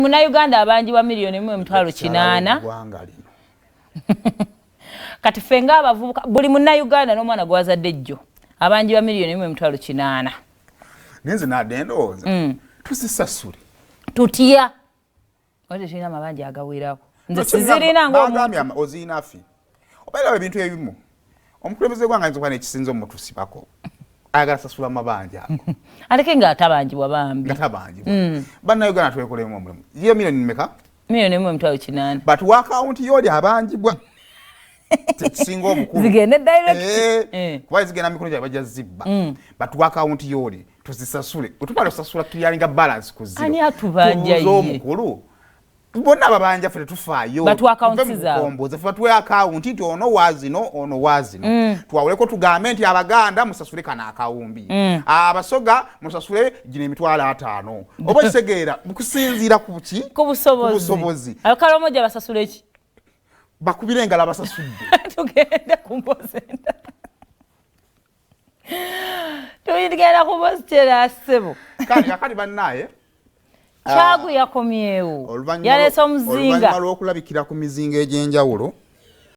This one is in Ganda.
Munnayuganda abanjibwa 1,800,000. Ggwanga lino. Kati ffe ng'abavubuka, buli Munnayuganda n'omwana gwazadde ejjo abanjibwa 1,800,000. Naye nze nadde ndowooza tuzisasule. Tutya? Oba tetulina amabanja agawerako? Nze sizirina ng'omuntu. Bagambye ozirina fi obeerawo ebintu ebimu. Omukulembeze gwanga ayinza okuba nekisinza omutusibako, ayagala sasula mabanja ago. Aleke ng'atabanjibwa bambi. Nga tabanjibwa. Bannayuganda, twekolemu omulimu. Yo miliyoni meka? 1,800,000. But akawunti yooli abanjibwa tekisinga obukulu. Zigende direct. Eh, kuba zigenda mikono gyabwe, bajja zibba. But akawunti yooli tuzisasule. Bwetumala osasula, clearinga balance ku zero. Ani atubanja Tubuuze ye? Omukulu, bonna ababanja, ffe tetufaayo. Batuwe accounts Tuve mu zaabwe. kukomboza. Ffe batuwe akawunti nti ono wazino, ono wazino. Twawuleko, tugambe nti Abaganda musasule kano akawumbi, Abasoga musasule gino 50,000, oba kitegeera kusinziira ku ki? Ku busobozi. Ku busobozi. Abakalamoja basasule ki? Bakubire engalo abasasudde. Tugende ku mboozi endala, tugenda ku mboozi kyerasebo. Kale kakati bannaaye, Kyagu yakomyewo, yaleese omuzinga. Oluvannyuma lw'okulabikira ku mizinga egy'enjawulo.